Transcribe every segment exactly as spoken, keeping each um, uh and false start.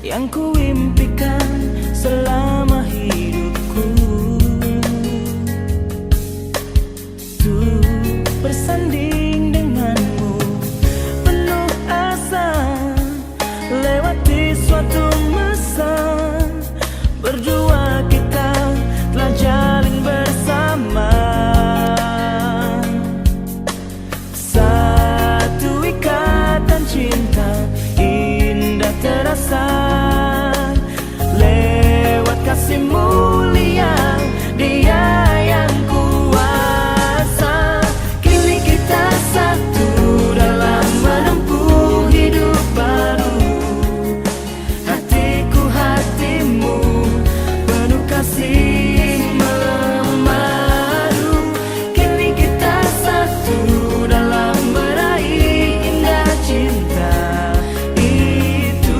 Yang kuimpikan selama hidupku, untuk bersanding denganmu, penuh asa lewati suatu masa, berdua kita telah jalin bersama. Satu ikatan cinta indah terasa, lewat kasih mulia Dia yang kuasa. Kini kita satu dalam menempuh hidup baru. Hatiku hatimu, penuh kasih melemparu. Kini kita satu dalam meraih indah cinta itu.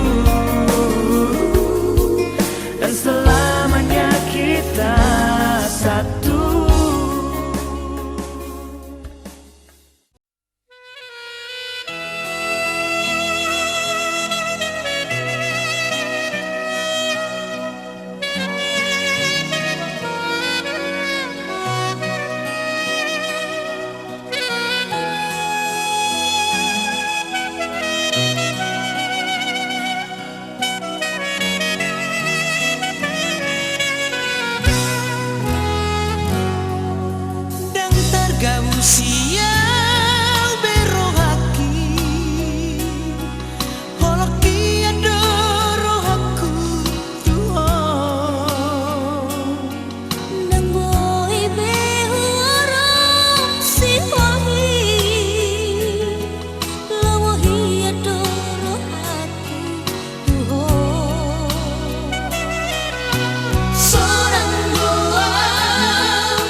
Dan selamanya kita satu. Ndang targabus i au be rohangki, holong hian do rohangku tu ho. Ndang boi be huarap sihohi, lomo hian do rohangku tu ho. Sonang do au,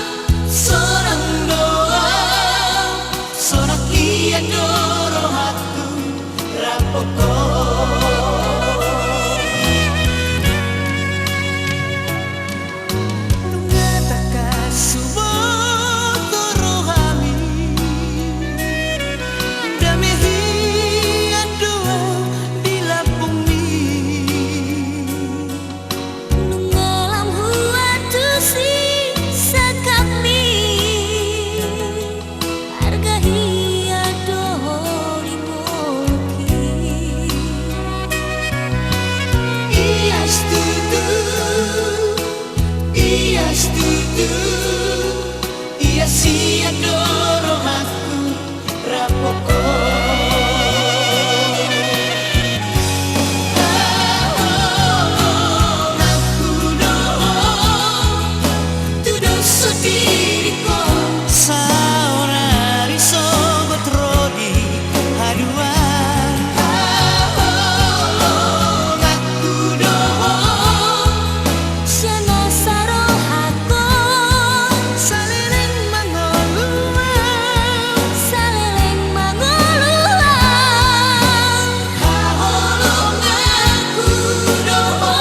sonang do au, sonang hian do rohangku rap ho. Nunga tangkas huboto rohami, dame hian do au di lambungmi. Nunga lam huantusi sangkapmi, arga hian do ho di ngolungki. Ias tutu, ias tutu, ias hian do rohangku rap ho. Haholonganku do ho tu dos songon diriku, saonari sogot ro di haduan. Haholonganku do ho. Sian nasa rohangku, saleleng mangolu au, saleleng mangolu au. Haholonganku do ho.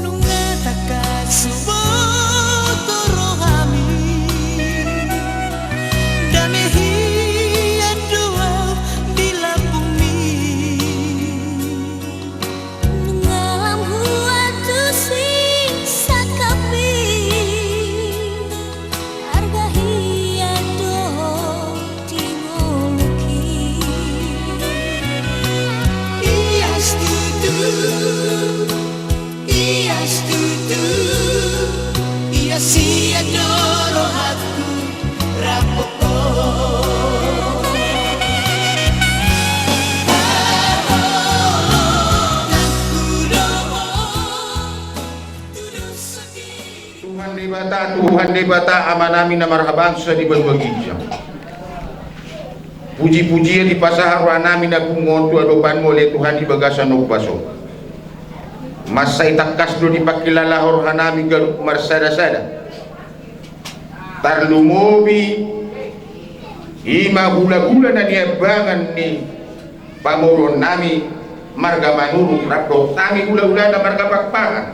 Nunga tangkas huboto rohami, dame hian do au di lambungmi. Nunga lam huantusi sangkapmi, arga hian do ho di ngolungki. Ias tutu, ias tutu, ias hian do rohangku rap ho. Tuhan Debata, Tuhan Debata, Amanami na marhabangsa di banua ginjang. Puji-pujian dipasahat rohanami na pungu on tu adopanmu ale Tuhan di bagasan ombas on. Mansai tangkas do dipangkilalahon rohanami ganup marsadasada. Tarlumobi i ma hulahula na niambangan ni pamoruonnami marga Manurung rap dohot hami hulahulana marga Pakpahan.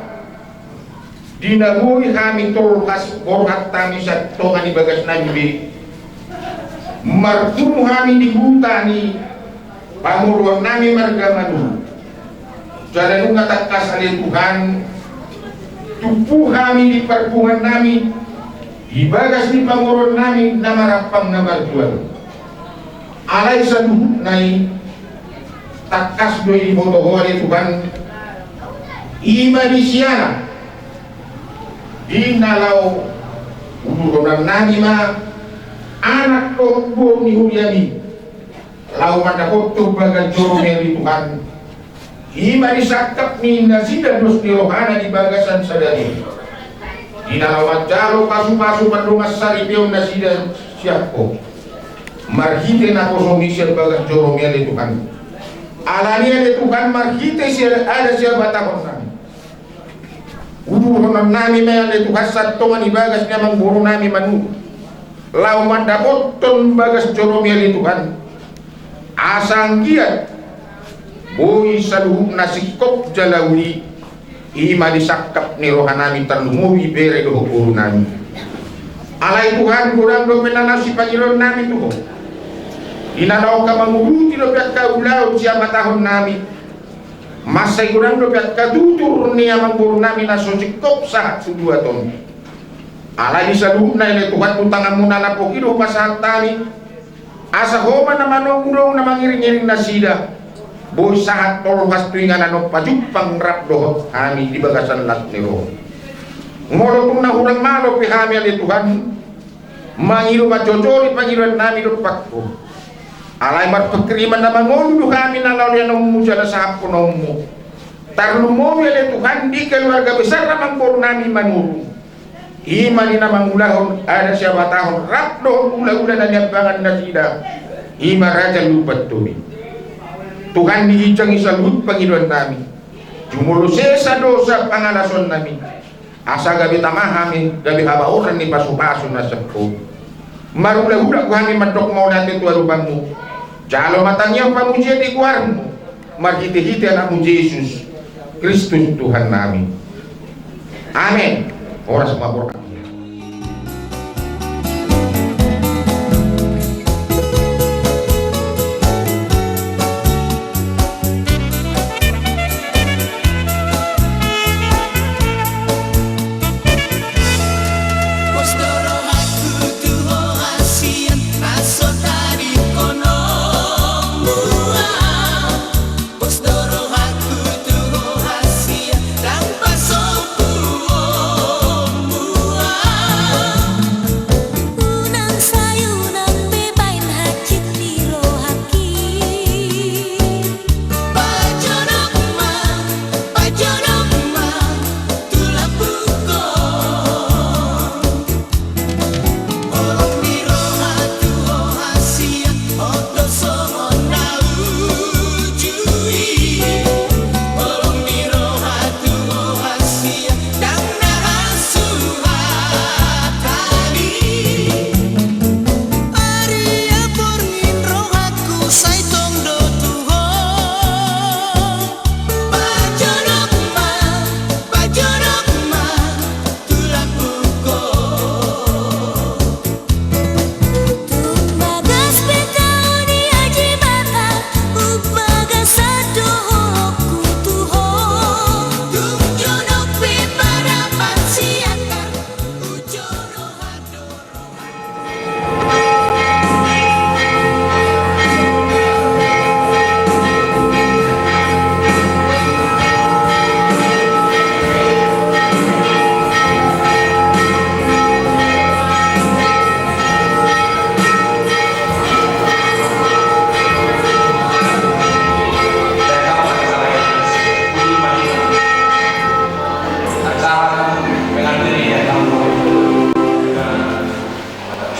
Di na boi hami tolhas borhat hami sian tonga ni bagasnami be, marpungu hami di huta ni pamoruonnami marga Manurung. Jala nunga tangkas ale Tuhan, tumpu hami di parpunguannami di bagas ni pamoruonnami na marampang na marjual. Alai saluhutna i tangkas do i diboto Ho ale Tuhan, i ma di siala di na laho udurhononnami ma anak dohot boru ni huriami laho mandapothon bagas joromi ale Tuhan. I ma di sangkap ni nasida dos ni rohana di bagasan sadari. Di na laho manjalo pasupasu mandongan saripeon nasida sian Ho marhite naposonmi sian bagas joromi ale Tuhan. Alani i ale Tuhan, marhite sian adat sihabatahonnami, udurhononnami ma i ale Tuhan sian tonga ni bagas ni amangborunami Manurung laho mandapothon bagas joromi ale Tuhan. Asa anggiat boi saluhutna singkop jala uli, i ma di sangkap ni rohanami tarlumobi bere dohot borunami. Alai Tuhan, godang dope na laho sipangidoonnami tu Ho. Di na laho mangurupi dope angka ulaon sihabatahonnami, mansai godang dope angka tutur ni amangborunami na so singkop sahat tu buat on. Alai di saluhutna ale Tuhan, tu tanganmu na lapo i do hupasahat hami. Asa Ho ma na manongdong na mangiringiring nasida, boi sahat tolhas tu inganan on pajumpang rap dohot hami di bagasan las ni roha. Molo tung na hurang malo pe hami ale Tuhan, mangido manjojori pangidoannami dompak Ho. Alai marpingkir iman na mangolu do hami na laho leanonmu jala sahatkononmu. Tarlumobi ale Tuhan di keluarga besar amangborunami Manurung. I ma di na mangulahon adat sihabatahon rap dohot hulahula na niambangan nasida, i ma Raja Lumban Tobing. Tuhan, di ginjang i saluhut pangidoannami. Jumolo sesa dosa pangalasonnami, asa gabe tama hami gabe habaoran ni pasupasu na sian Ho. Marulahula do hami mandok mauliate tu adopanmu. Jalo ma tangiang pamujian di goarmu marhitehite Anakmu Jesus Kristus Tuhannami. Amen. Horas ma borhat.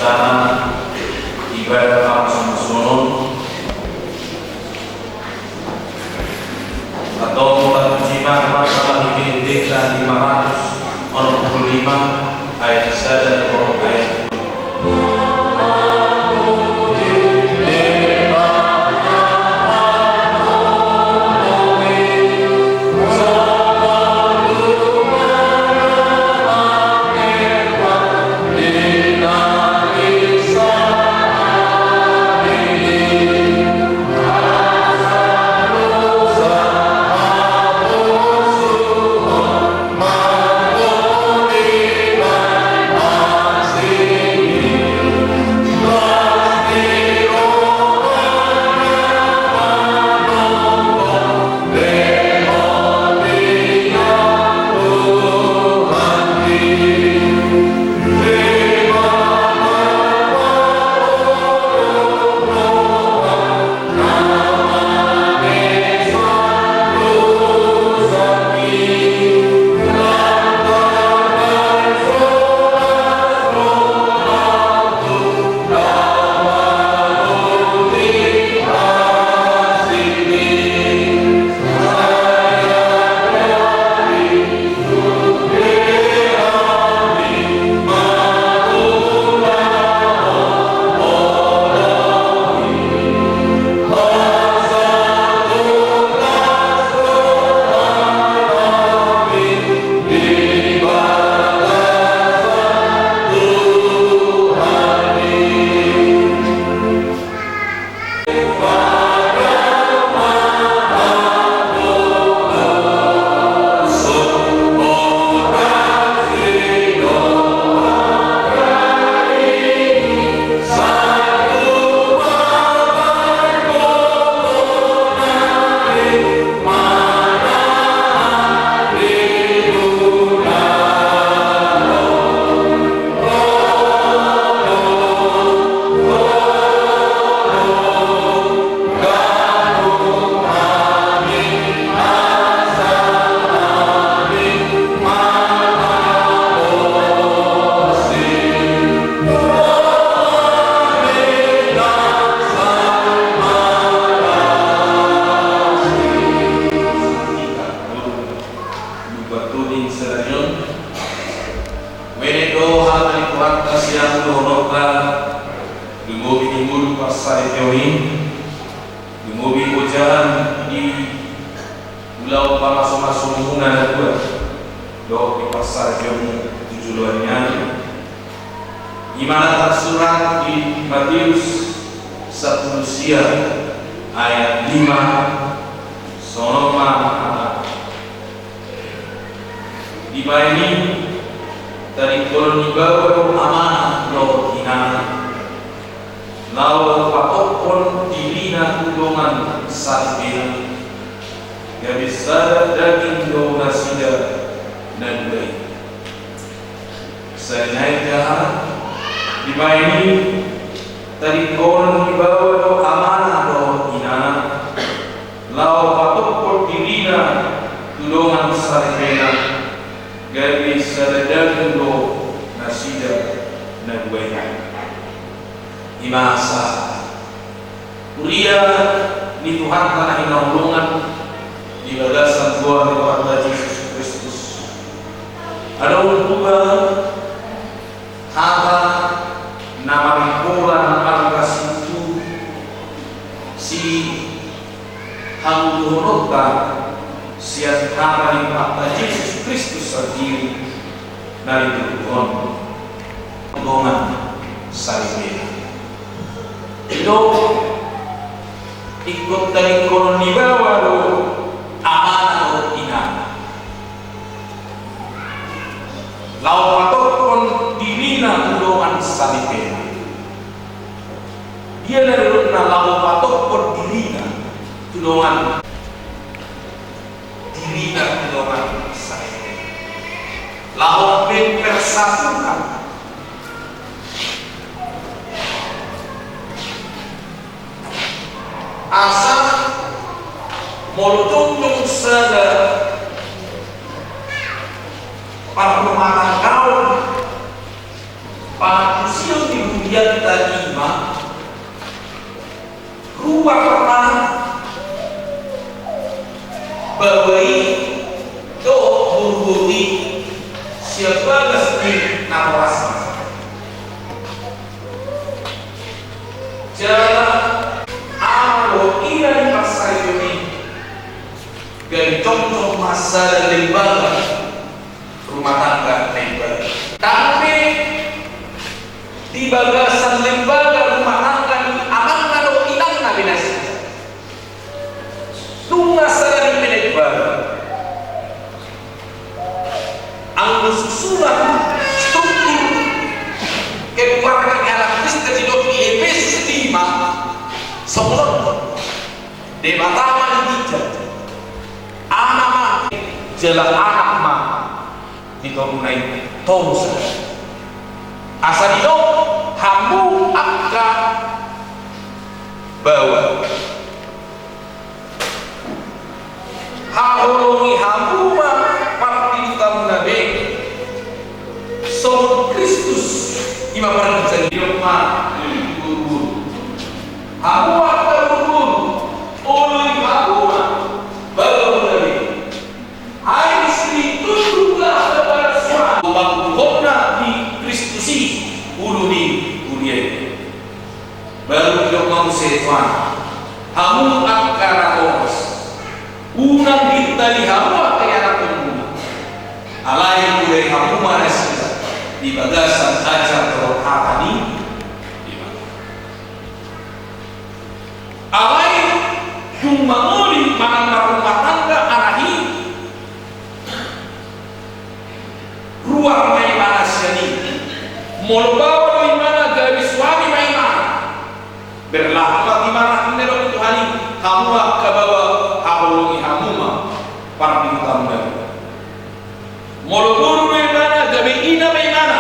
Acara ibadah parmasumuson on. Antong, Tuhan, terima kasih. Lima ratus onom pulu lima, ayat sada dohot ayat Lupa tuding sadarion. Menek do hata ni Tuhanta sian dohononta. Lumobi di ngolu parsaripeon i. Lumobi ojahan di ulaon pamasomasomuna na dua dohot di parsaripeonmu tu joloan ni ari. I ma na tarsurat di Mateus sampulu sia ayat lima. Songon on ma hata. Dibaen i, tadingkonon ni baoa do amana dohot inana, laho patophon dirina tu dongan saripena, gabe sada daging do nasida na dua i. Sai na i jala dibaen i, tadingkonon ni baoa do amana dohot inana, laho patophon dirina tu dongan saripena, gabe sada daging do nasida na dua i. I ma asa huria ni Tuhanta na hinaholongan di bagasan goar ni Tuhanta Jesus Kristus. Adong dua hata na marimpola na marga situ si hamu dohononta sian hata ni Tuhanta Jesus Kristus sandiri na dituduhon dongan saripena. Ito ingkon tadingkonon ni baoa do amana dohot inana, laho patophon dirina tu dongan saripena. Dia na didok na laho patophon dirina tu dongan, dirina tu dongan saripena, laho mempersatukan. Asa molo jongjong sada parrumatanggaon, pangantusion ni hurianta i ma, ruar ma baoa i dohot boru Di sian bagas ni natorasna. Jala ama dohot ina ni parsaripeon i, gabe jongjong ma sada lembaga rumah tangga na imbaru. Tangkas pe di bagasan lembaga rumah tangga ni amangna dohot inangna be nasida. Nunga sada ni pelebar. Anggo susunan struktur keluarga ni anak Kristen didok di Epesus lima, songon on. Debata ma di ginjang, Ama ma, jala Anak ma di torunan i, toru sada. Asa didok hamu angka baoa. Haholongi hamu ma pardihutamuna be songon Kristus, i ma pardihutamuna be. Hamu angka boru, oloi hamu ma baoamuna be. Ai istri, tunduklah kepada suami. Pangkuhonna di Kristus i, ulu ni huria i. Baru didok ma muse Tuhan, hamu angka natoras, unang ditali hamu angka ianakhonmuna. Alai hudai hamu ma nasida di bagasan ajar dohot hata ni Debata. Alai dung mangoli manang marrumah tangga anak i, ruar ma imana sian i. Molo baoa do imana, gabe suami ma imana. Berlaku ma imana, ninna do Tuhan i, hamu angka baoa, haholongi hamu ma pardihutamuna be. Molo boru do imana, gabe ina ma imana.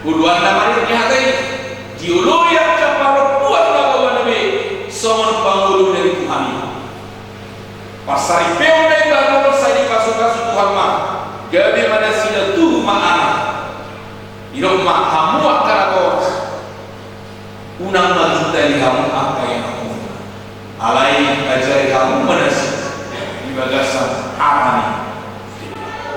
Uluanna ma di hata i, dioloi angka parompuan ma baoana be songon pangoluhon ni Tuhan i. Parsaripeon na imbaru on sai dipasupasu Tuhan ma, gabe ma nasida tubu ma anak. Didok ma, hamu angka natoras, unang ma ditali hamu angka ianakhonmuna. Alai ajari hamu ma nasida di bagasan hata ni Debata.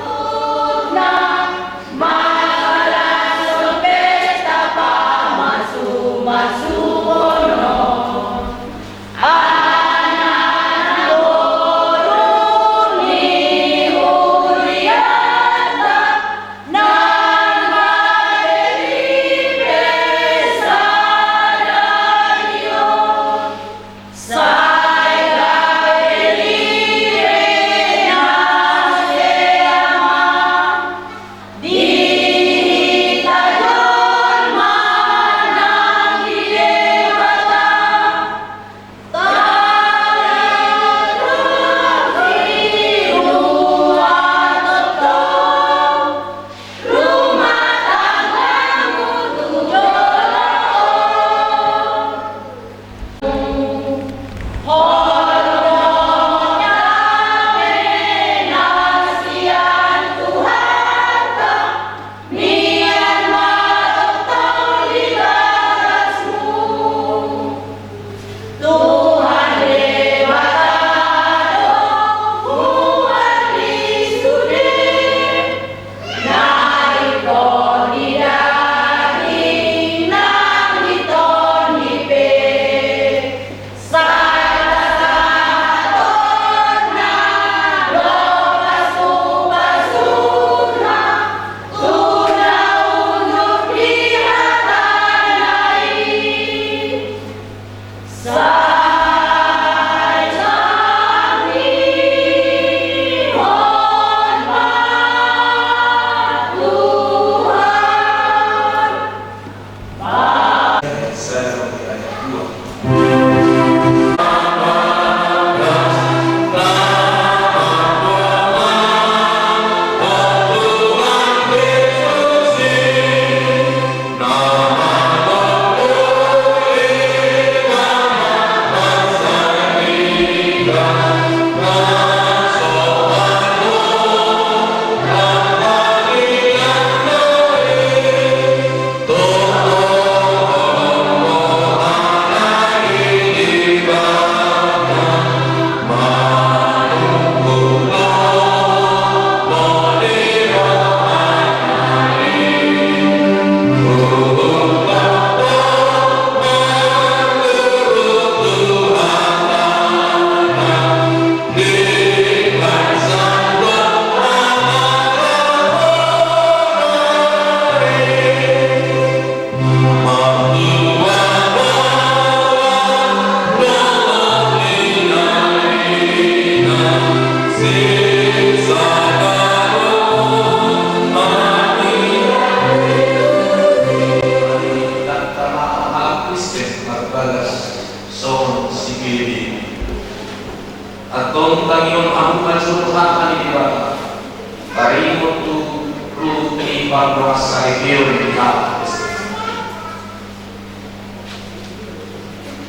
Parsaripeon di hata.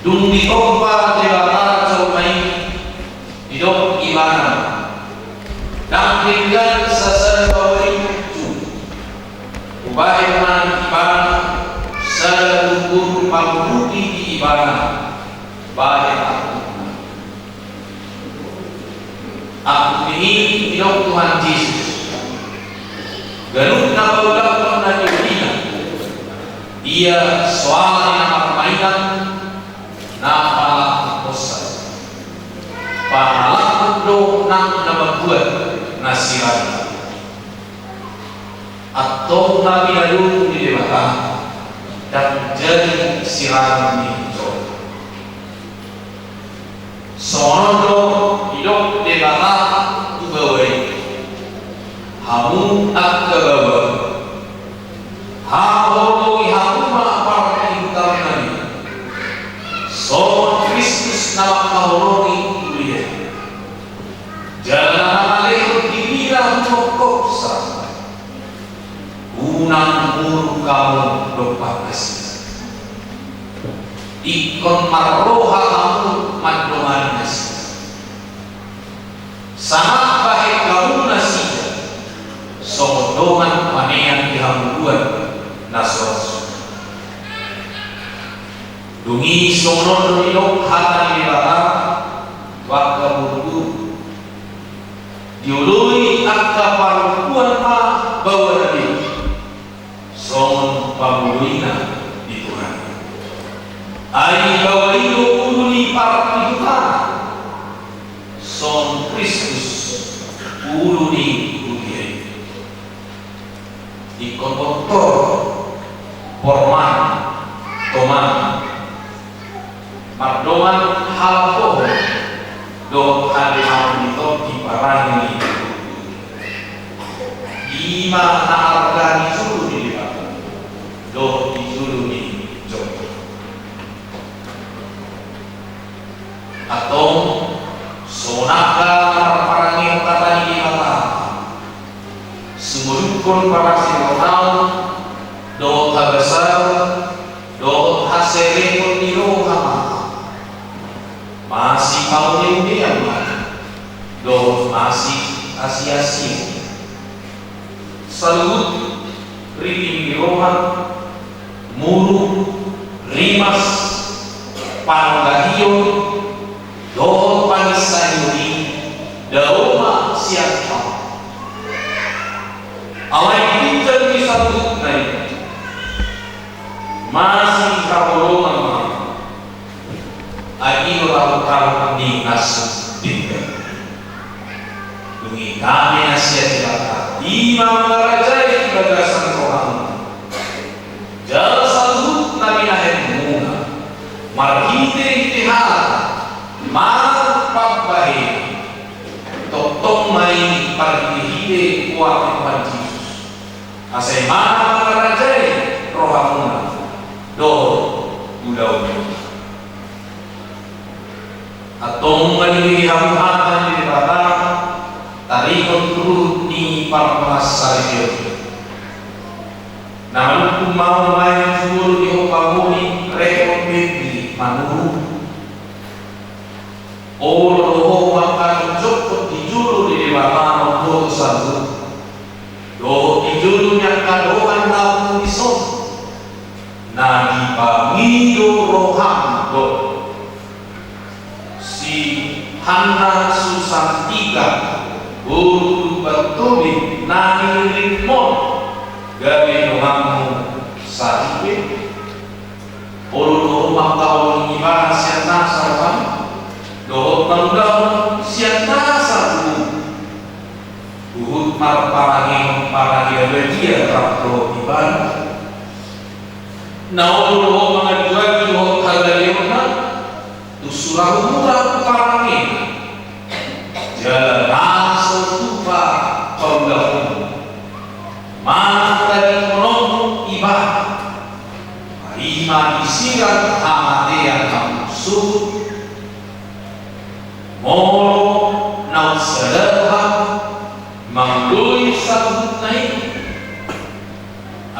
Dung ditompa Debata jolma i, didok Ibana: Ndang denggan sasada baoa i tu. Hubahen ma Ibana sada gurguru pamunuhi di Ibana bahen angkupna. Angkup ni i didok Tuhan Jesus: Ganup na paulakhon na niulina, ia soal ni na marmainan, na palak hosa. Pangalahon do nang na mambuat na sirang. Antong na pinadua ni Debata ndang jadi sirang ni jolma. Songon on do didok Debata tu baoa i: Hamu angka baoa, haholongi hamu ma parpingkiranmuna i, songon Kristus na mangkaholongi huria i. Jala na mangalehon dirina huhomhomsa, unang muruk hamu dompak nasida. Ingkon marroha hamu mandongani nasida. Sangap bahen hamu nasida songon dongan panean di hangoluan na so ra. Dung i songon on do didok hata ni Debata tu angka gurguru: Dioloi angka parompuan ma baoa na be, songon pangoloina di Tuhan. Ai baoa i do ulu ni parpingkiranmuna, songon Kristus ulu ni huria i. Ingkon bontor porman, toman, mardongan halambohon dohot hademangon ni tondi parange ni. I ma na arga di julu ni Debata dohot di julu ni jolma. Antong songon angka na marparangehon hata ni Debata, sumodungkon parasironaon dohot habasaon dohot haserepon ni roha ma, masipangolehon ma, dohot masiasiasian. Saluhut riting ni roha, muruk, rimas, panonggahion dohot panginsaion i dao ma sian hamu. Alai ginjang ni saluhutna i, masihaholongan ma. Ai i do rahutrahut ni na so denggan. Dung i, dame na sian Debata, i ma mangarajai di bagasan rohamuna. Jala saluhut na binahenmuna marhitehite hata manang pambahenan, tongtong ma i marhitehite goar ni Tuhan Jesus. Asa i ma mangarajai rohamuna dohot ulaonmuna. Antong nunga dibege hamu hata ni Debata, taringot tu ruhut ni parpangaripeon. Na manungkun ma on, maen tu jolo ni homba moli, rehon bebri manurung. Olo do ho mangkajongjongkon di jolo ni Debata na umboto saluhut, dohot di jolo ni angka dongan na umboto dison, na dipangido roham do. Si Hanna Susantika, boru Lumban Tobing, na nilingkon gabe donganmu saripe. Olo do ho mangkaholongi ibana sian nasa roham dohot mangulahon sian nasa tubu, huhut marparangehon parange na badia rap dohot ibana. Na olo do ho manganjuangi dohot hagaleonna tu sura humura tu parangena. Jala na so tupa paulahonmu, manang tadingononmu ibana, ai ma disirang hamatean hamu suhut. Molo naung sada roham mangoloi saluhutna i,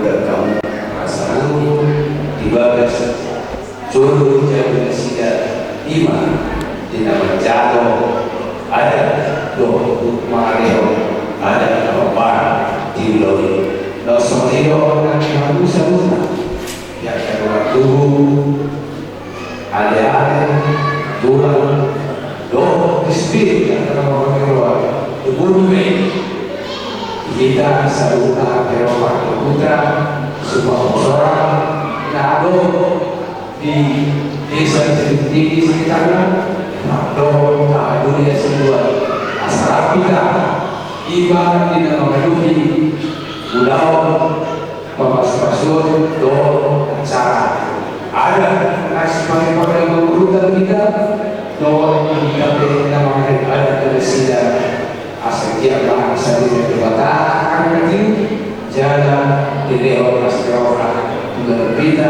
manggoda hamu asa ulu di bagas jolo jabu nasida, ima di na manjalo adat dohot Aleale, tulang, dohot di spiritual, angka na marroha, di bumi pe. Hita saluhutna, Eropa, Putra, Sumba Sorang, na adong di desa Tinggi sekitarna, na adong, na adong di Asia dua. Asa rap hita, iba di na mangadopi ulaon, pasu-pasuon dohot acara adat na sipake-pake na mangurungkan hita, dohot hita pe na manghatai adat na nasida. Asa dia ma sandiri Debata angka na tiu, jala dilehon ma sirona tu ganup hita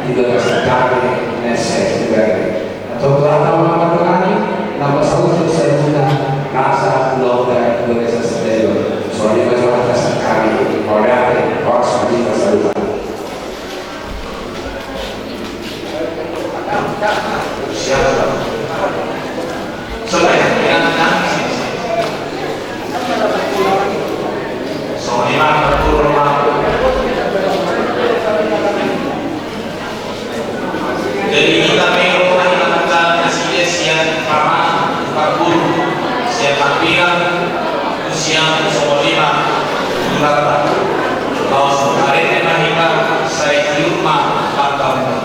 di bagasan dame na sai tu bere. Antong Tuhanta ma manangihon, na pasaut saluhutna nasa ulaonta di bagasan sadari on. Songon i ma jo hata sian hami, mauliate, horas ma di hita saluhutna. Siap. Songon i ma, songon i ma. Jadi hita pe ro ma hita manjalo nasida sian paman, parguru, sian parpinang, sian songon i ma tu rata. Laos marende ma hita, sai tiur ma pantaran.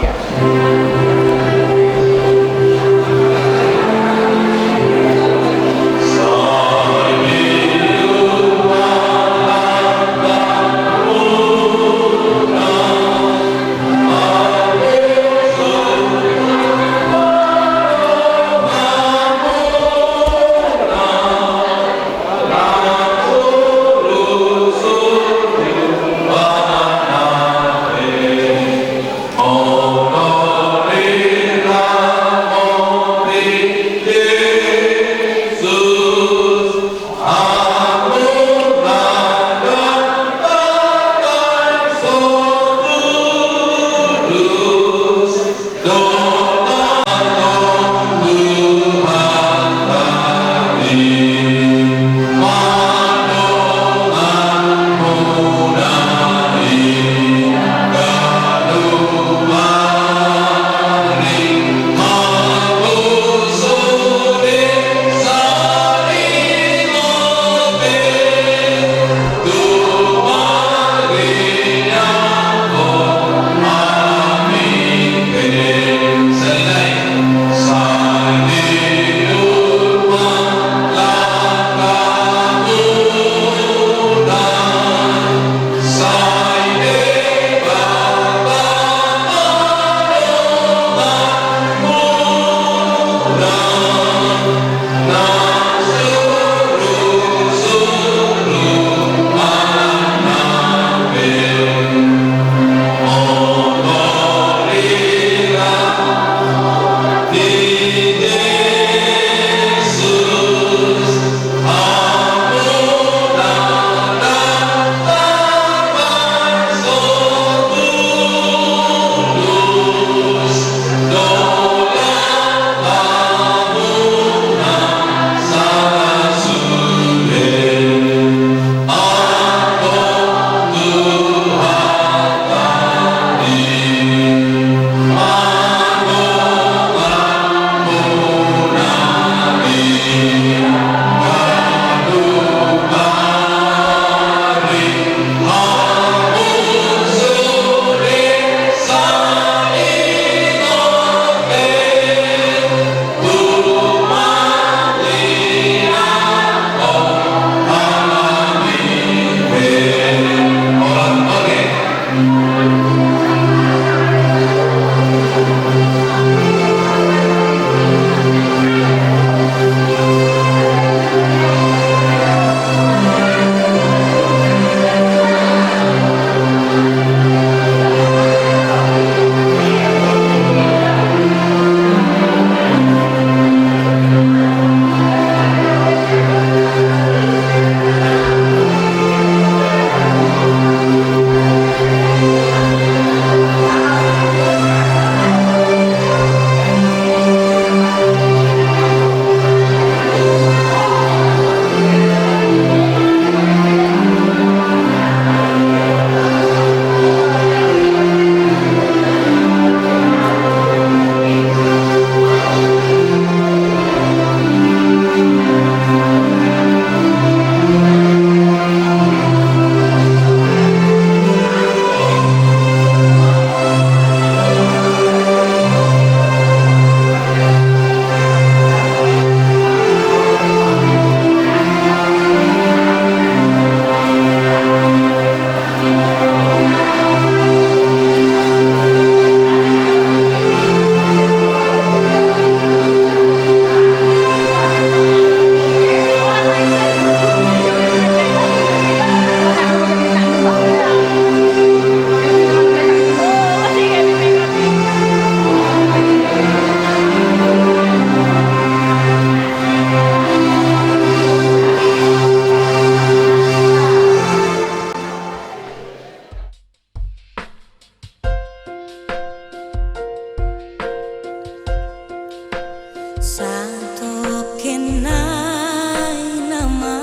Satoken nai nama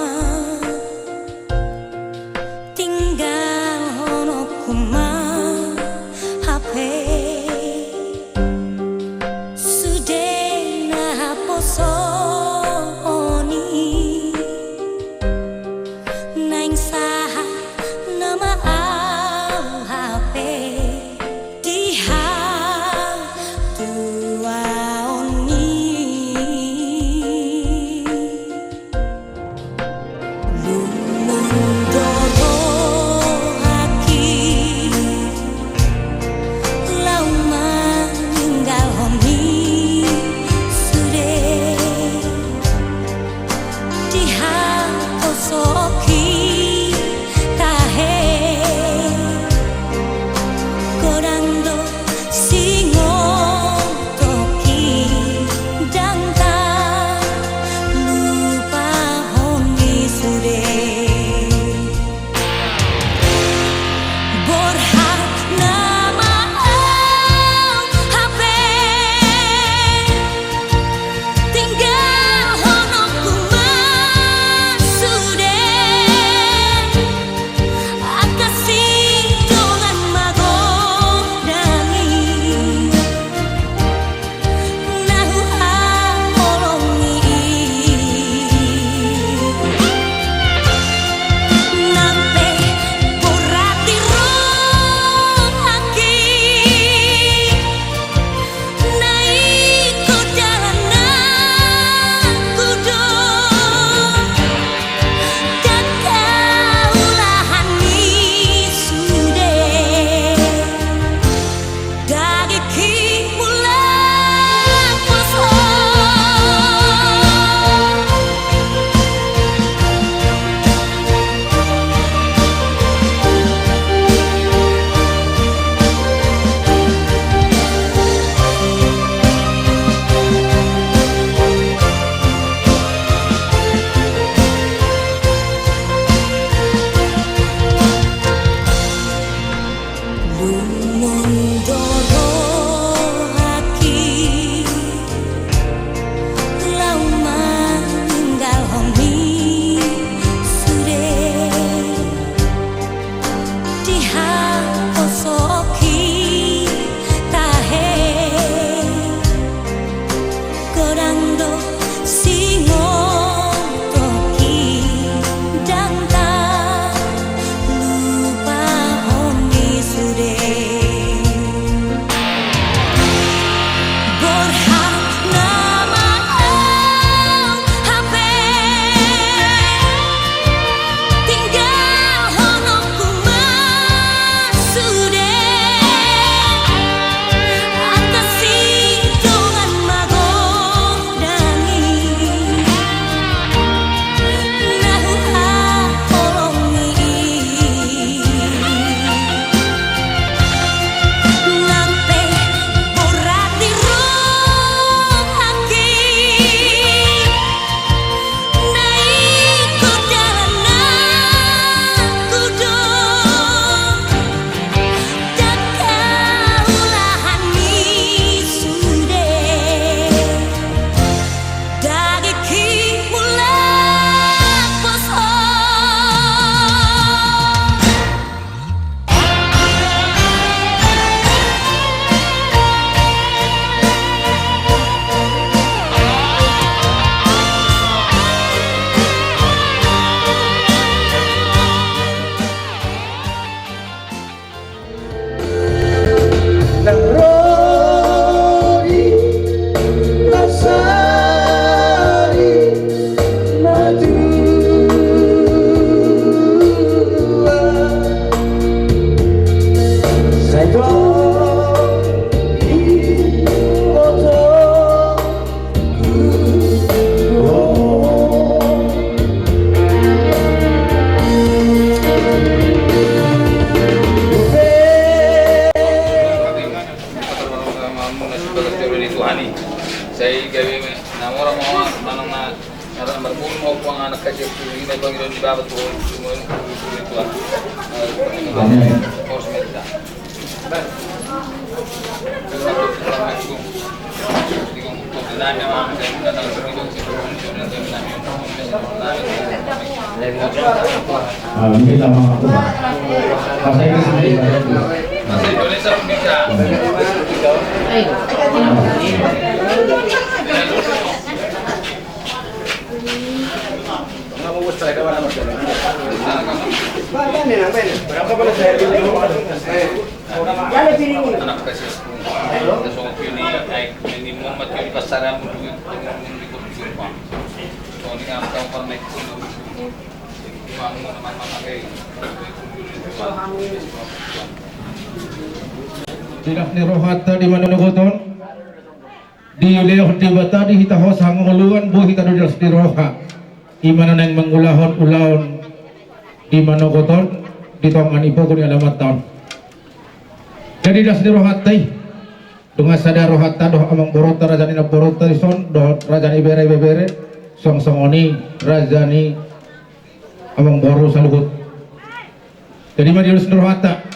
tinggalhononku ma hape sude na poso on i. Naeng sahat nama au hape di hatuaon i. Lungun do rohaki laho maninggalhon i sude. Dihaposoki tahe, godang do singotoki, ndang talupahon i sude. Borhat nama au hape tinggalhononku ma sude, angka sidongan magodang i. Na huhaholongi i, nang pe borat di rohaki, na ingkon dalananku do, ndang kaulahan i sude. Dagingki mulak poso. Lungun do rohaki laho maninggalhon i sude. Dihaposoki tahe, godang do singotoki, ndang talupahon i sude. Borhat nama au hape tinggalhononku ma sude, angka sidongan magodang i. Na huhaholongi i, nang pe borat di rohaki, na ingkon dalananku do, ndang kaulahan i sude. Dagingki mulak poso. Nang ro di na sari matua, sai tong diboto. Sai gabe na mora ma manang na, na marburu ma ho Puang, anak, haji, tu i ma pangidoan ni Bapa tu ho, tu ho, tu ho, tu ho. Amin. Horas ma di hita. Di las ni rohanta di manogot on, dilehon Debata di hita hosa hangoluan, boi hita do di las ni roha. Ima na naeng mangulahon ulaon di manogot on di tonga ni pogu ni alamanta on. Jadi las ni rohanta i, dongan sada rohanta dohot amangboruta, raja ni namboruta dison, dohot raja ni bere, ibebere, suang songon i raja ni amangboru saluhut. Jadi ma di las ni rohanta.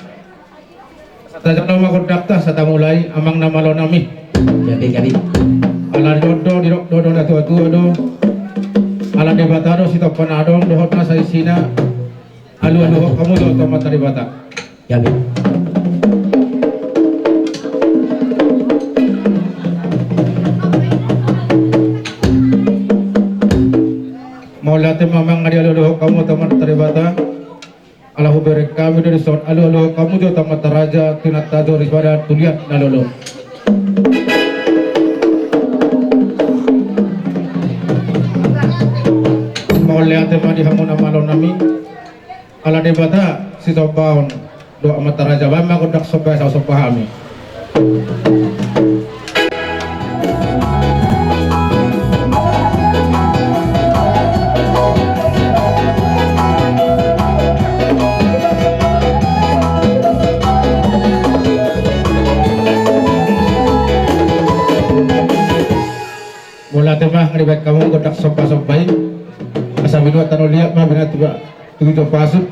Tajalo ma gondangta, asa tamulai, amang na malo nami. Gabe, gabe. Ala didok do, didok do, do natuatua do. Ala Debata do sitompa na adong, dohot na saisina. Alualuhon hamu jo tu Amanta Debata. Gabe. Mauliate ma amang, dialualuhon hamu tu Amanta Debata. Ala hubereng hami do dison, alualuhon hamu jo tu Amanta Raja, tu inanta jo, rispada, tu liat na lolo. Mauliate ma di hamu na malo nami. Ala Debata sitombaon dohot Amanta Raja, baen ma gondang somba, asa somba hami. Mauliate ma, nga dibaen hamu gondang somba-somba i. Asa binuat tano liat ma, binatu ba tugu jo pasuk.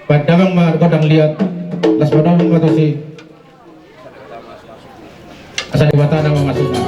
Baen damang ma gondang liat. Las padomu ma tusi. Asa Debata na mamasuki.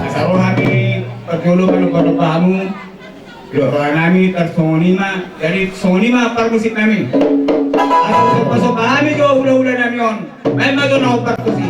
Asa ro hami parjolo manungkun pahamu. Dohot roha nami tarsongon i ma, jadi songon i ma parmusik nami. Asa somba-somba hami jo hula-hula nami on. Baen ma jo na hombar tusi.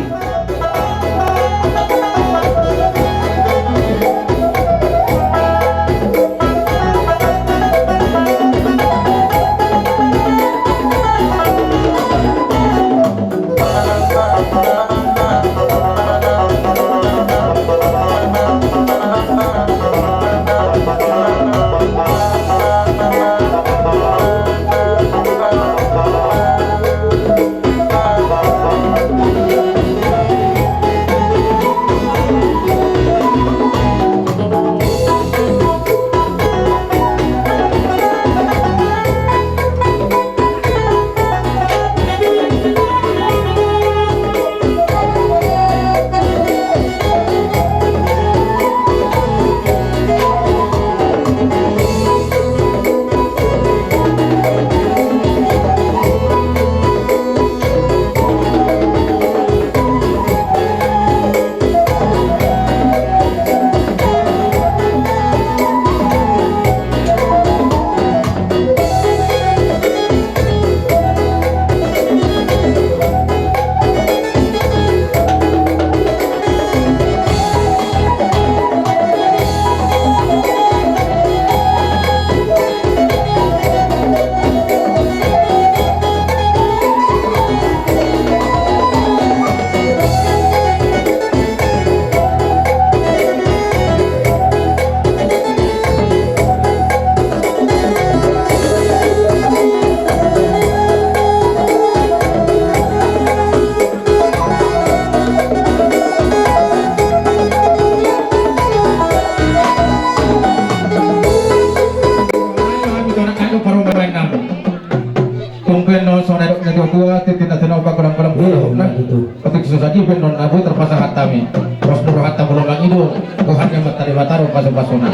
Tua titi na tinahu pagodang-godang. Iya, betul. Otik susah di ben non na boi tarpasahat hami. Pos nuru hatta molo mangido, Tuhan yang mata Debata ro pasu-pasuna.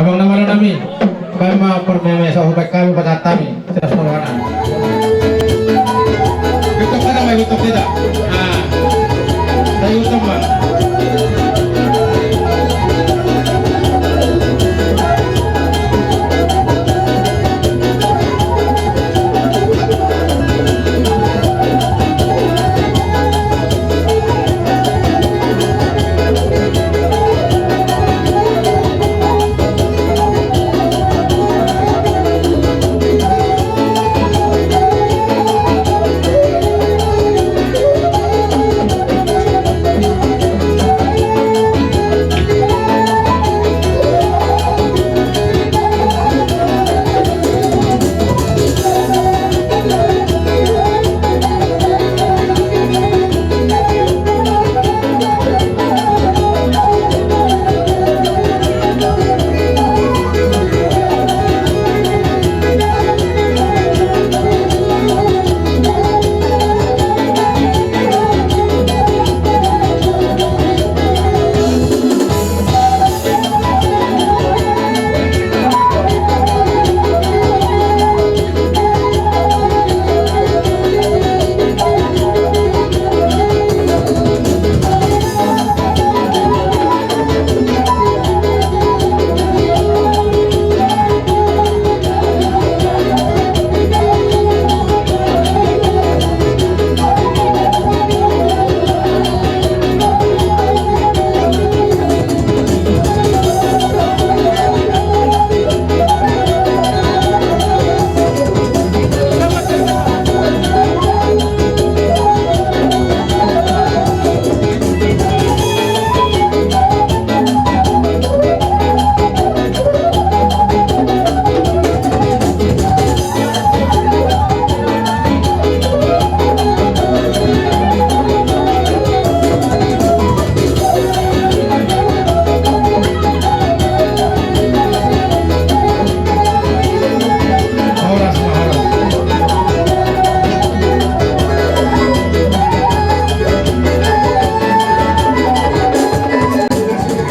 Amang na malo nami, baen ma parmeme sahu baen hami pasahat hami. Silas ni rohana. Betok kita, Bang, betok kita. Ah. Saya utama.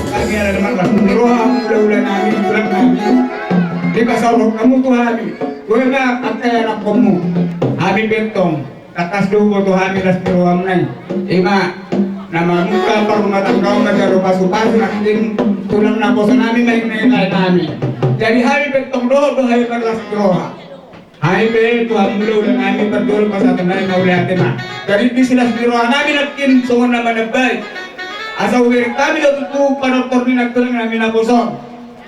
Hami ala na marlas ni roha, hulahula nami, tulang nami. Dipasaorhon hamu tu hami. Boi ma angka ianakhonmu. Hami pe tong. Tangkas do huboto hami las ni rohamuna i. Ima na mamungka parrumatanggaon, manjalo pasupasu nangkin tulang naposo nami, naeng na lae nami. Jadi hami pe tong dohot do hami marlas ni roha. Hami pe tu hamu hulahula nami, parjolo pasahaton nami mauliate ma. Jadi di silas ni roha nami nangkin songon na manambai. Asa hubereng hami do tutu panortor ni nangkin tulang nami naposo on.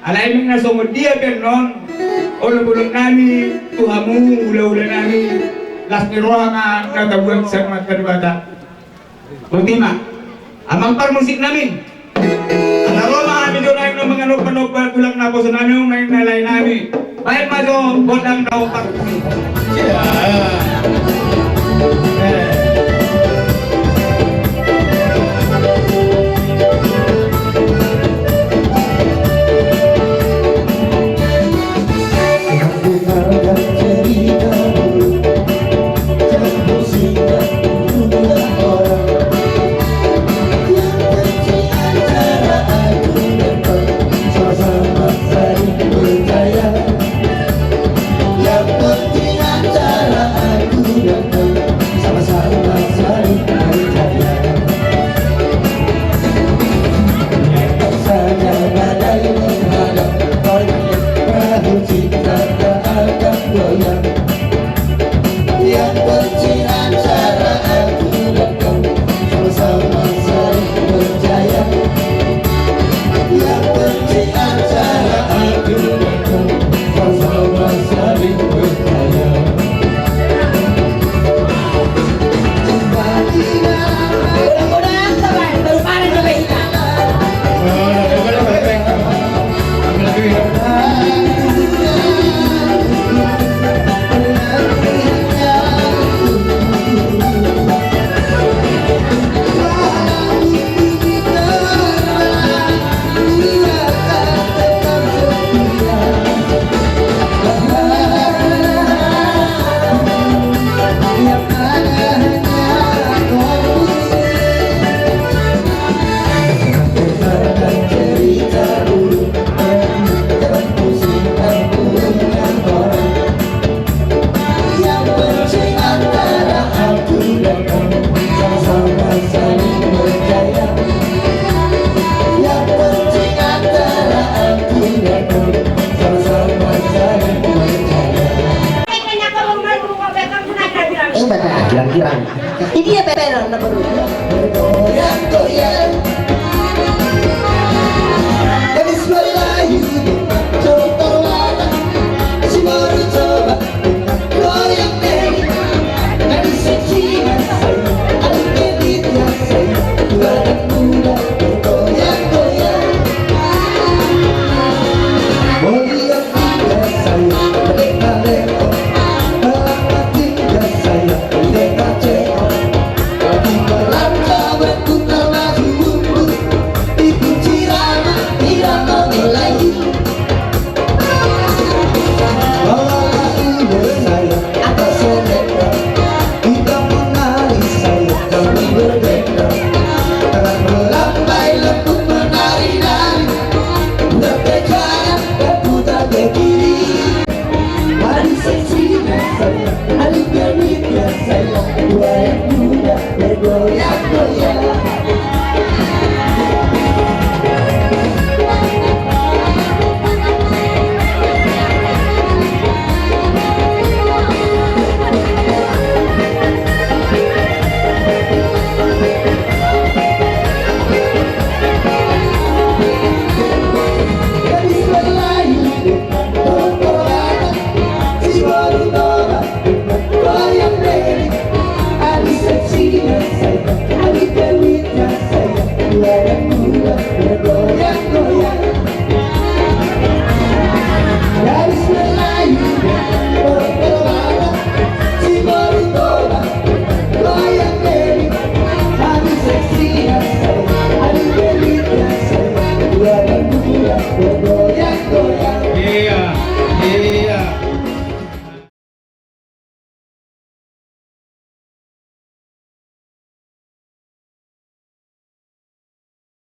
Alai molo na songon dia pe annon, olopolop nami tu hamu hulahula nami, las ni roha ma na tabuat sian Amanta Debata. Boti ma, amang parmusik nami. Ala ro ma hami jo naeng na manganompa-nompa tulang naposo nami, naeng na lae nami. Baen ma jo gondang na opat. Yang penting acara aku dan